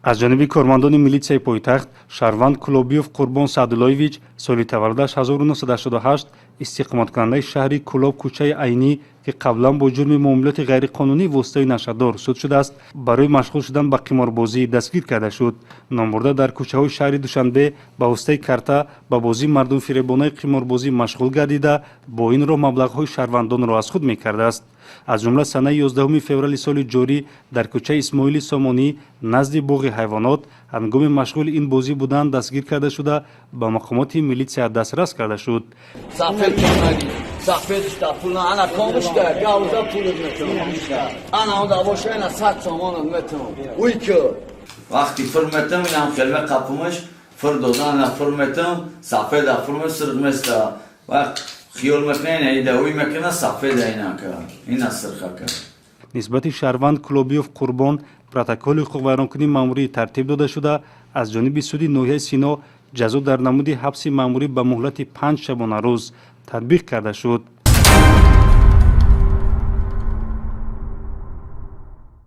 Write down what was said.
Аз ҷониби кормандони милитсияи пойтахт шаҳрванд Кулобиев Қурбон Саъдуллоевич, соли таваллудаш 1988, истиқоматкунандаи шаҳри Кӯлоб, кӯчаи Айнӣ, ки қаблан бо ҷурми муомилоти ғайриқонунии воситаи нашъадор суд шудааст, барои машғул шудан ба қиморбозӣ дастгир карда шуд. Номбурда дар кӯчаҳои шаҳри Душанбе ба воситаи карта ба бозии мардумфиребонаи қиморбозӣ машғул гардида, бо ин роҳ маблағҳои шаҳрвандонро аз худ мекардааст. Аз ҷумла санаи 11 феврали соли ҷорӣ дар кӯчаи Исмоили Сомонӣ, назди боғи ҳайвонот, ҳангоми машғули ин бозӣ будан дастгир карда шуда, ба мақомоти милитсия дастрас карда шуд. Сафед камаги сафедш да пул ана комишка гавза пулит метавон, ана он боша, ина 100 сомонат метавон, уй ки. Вақти фур метам, инам хелме қапумаш фур додан, ана фур метам, сафеда фур ме сирқ места. Вақт хиёл мекунем, ида уй мекуна, сафеда инака ина сирхака. Нисбати шаҳрванд Кулобиёв Қурбон протоколи ҳуқуқвайронкунии маъмурӣ тартиб дода шуда, аз ҷониби суди ноҳияи Сино ҷазо дар намуди ҳабси маъмурӣ ба муҳлати 5 шабонарӯз татбиқ карда шуд.